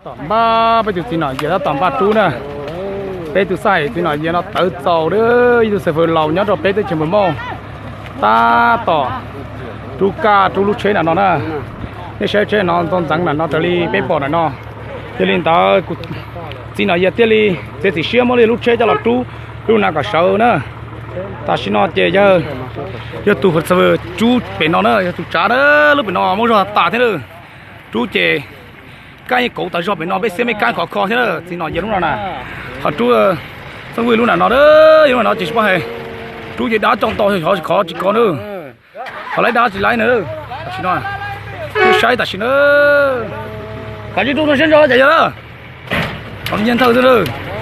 Tom npaj peb tus txiv nom yias tab tom npaj rub na. Peb tus xab hais txiv nom yias no tawv txaus, ib tug xab fwm laus nyob rau peb teb chaws Npus Mauj tab tom rub kaj rub lub tsheb na no na. Nej saib tsheb no ntxoov ntxeev na no raws li peb pom na no. Yog li ntawd kuv txiv nom yias thiaj li txiav txim siab muab li lub tsheb coj los rub lub na kom sawv na. Tam sim no ces yog, yog tus xab fwm rub pem no na, yog tus tsav na, lub pem no muaj zog tas thiab na. Rub ces kab yeej kauv tas zog pem no, peb xiab me kab khov kho thiab na, txiv nom yias lub no na. Ho rub xeeb vwj lub na no, lub na no ces tsis paub hais, rub ces dab coj ntau xyov khov tsis khov na. Ho laib dab tsis laib na. Tam sim no saib tam sim na, kav tsij rub no siab ntso cas yog na. Qhov nyiaj nthawj xwb na,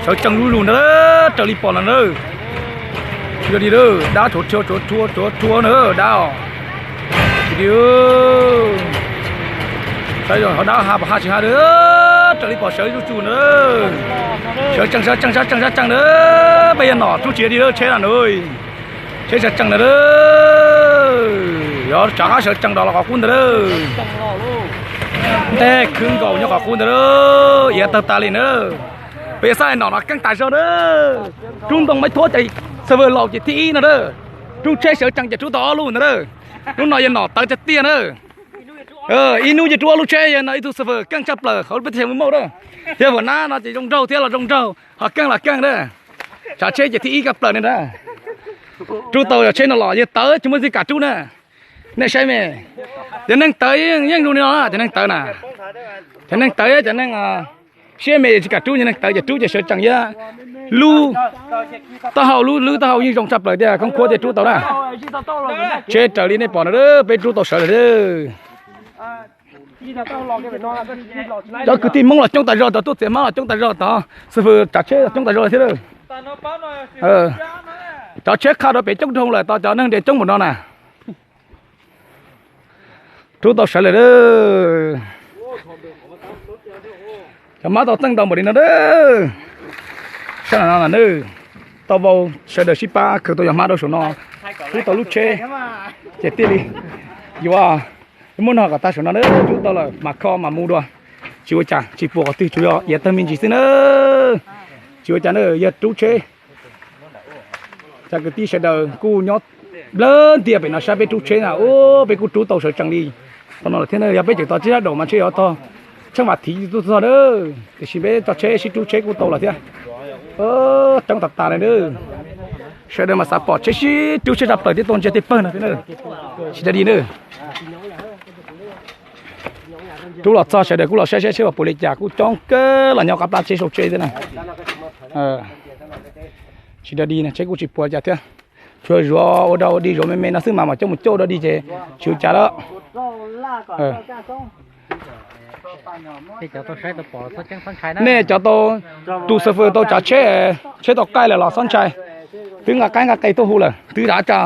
sawv tsees zuj zus ntag, raws li pom no na. Tsis yog di, dab tshuav rhuav tshuav rhuav na dab os. Tsis di, saib ho dab ha puas ha tsis ha, raws li pom sawv zuj zus na. Sawv tsees sawv tsees sawv tsees sawv tsees na, peb yog nom rub tsis yog di tsheb na na. Tsheb sawv tsees na, yog tsam qab sawv tsees rov los qhov qub ntawd na. Nteg khwv nkaus nyob qhov qub ntawd, iav tawg tas li na. Peb xab hais nom no keej tas zog na. Rub ntoo Maiv Thuab ces xab fwm laus ces thib ib no na. Rub tsheb sawv tsees ces rub tau ob lub ntawd na. Lub no yog nom tawv tiag tiag na. Ib hnub ces rub ob lub tsheb, yog no ib tug xab fwm keej tshaj plaws hauv lub teb chaws Npus Mauj na. Yog Vam Nab no ces zoo nraug thiab los zoo nraug, ho keej los keej na. Tsav tsheb ces thib ib kab plaws ne na. Rub tau yog tsheb no los yog tawv tsis muaj txij kam rub na. Nej saib me, cov neeg tawv yeej zoo li no, cov neeg tawv na. Cov neeg tawv, cov neeg siab me tsis kam rub, cov neeg tawv ces rub ces sawv tsees yog lub taub hau, lub lub taub hau yeej zoo tshaj plaws tiag, khoob khuab thiaj rub tau na. Tsheb raws li nej pom no, peb rub tau sawv lawm. Cov kwv tij Hmoob los coob tas zog, cov tuaj txiav hmab los coob tas zog, cov xab fwm tsav tsheb los coob tas zog thiab. Cov tsheb qha rau pem coob dhau lawm, cov neeg nres coob npaum no na. Rub tau sawv lawm. Cov hmab tau txeej ntau npaum li no na. Saib no, tau vau, sawv daws sib pab khaws tau cov hmab rau saum no, rub tau lub tsheb, ces thiaj li yuav muab no kom tag saum no na. Rub tau lawm mas kho mas mus dua. Tsis ua cas, tsis pom qhov twg, tsuas yog iav tawg me ntsis xwb na. Tsis ua cas na, yog rub tsheb. Cov kwv tij sawv daws kuj nyob nplawg ntiag pem no saib peb rub tsheb na, peb kuj rub tau sawv tsees li. Tau no lawm thiab na, yog peb tseem tos tsheb sab daum mas ntshe yuav tog tsheej vam thiv tuaj txog na. Tiam sis peb tso tsheb sib rub tsheb kuj tau lawm thiab. Coob tas tas li na. Sawv daws mas xav pom tsheb sib rub tsheb tshaj plaws thiab, tuaj ntsia tej pawg no thiab na. Tsis da di na. Rub los txog sawv daws kuj los saib saib tsheb puas li cas, kuj coob kawg los nyob qab plab tsheb sau tsheb thiab na. Tsis da di na, tsheb kuj tsis puas li cas thiab. Tsuas zuav ua dog ua dig, zuav me me no xwb mas mam coj mus coj ua dog dig ces tsis ua cas lawm. Nej cov tau, tus xab fwm tau tsav tsheb, tsheb tau qaij lawm los txhob ntshai. Twb nqa qaib nqa qe tuaj hu lawm, twb rov tsa,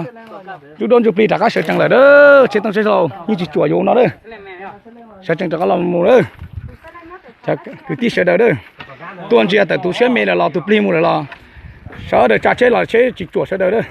twb duab ntsuj plig rov qab sawv tsees lawm. Tsheb tooj tsheb hlau yeej tsis cuam yuav no lawm. Sawv tsees rov qab los mus lawm. Kwv tij sawv daws, tuaj ntsia tawm tus siab me lawm los tus plig mus lawm los, sawv daws tsa tsheb los tsheb tsis cuam sawv daws.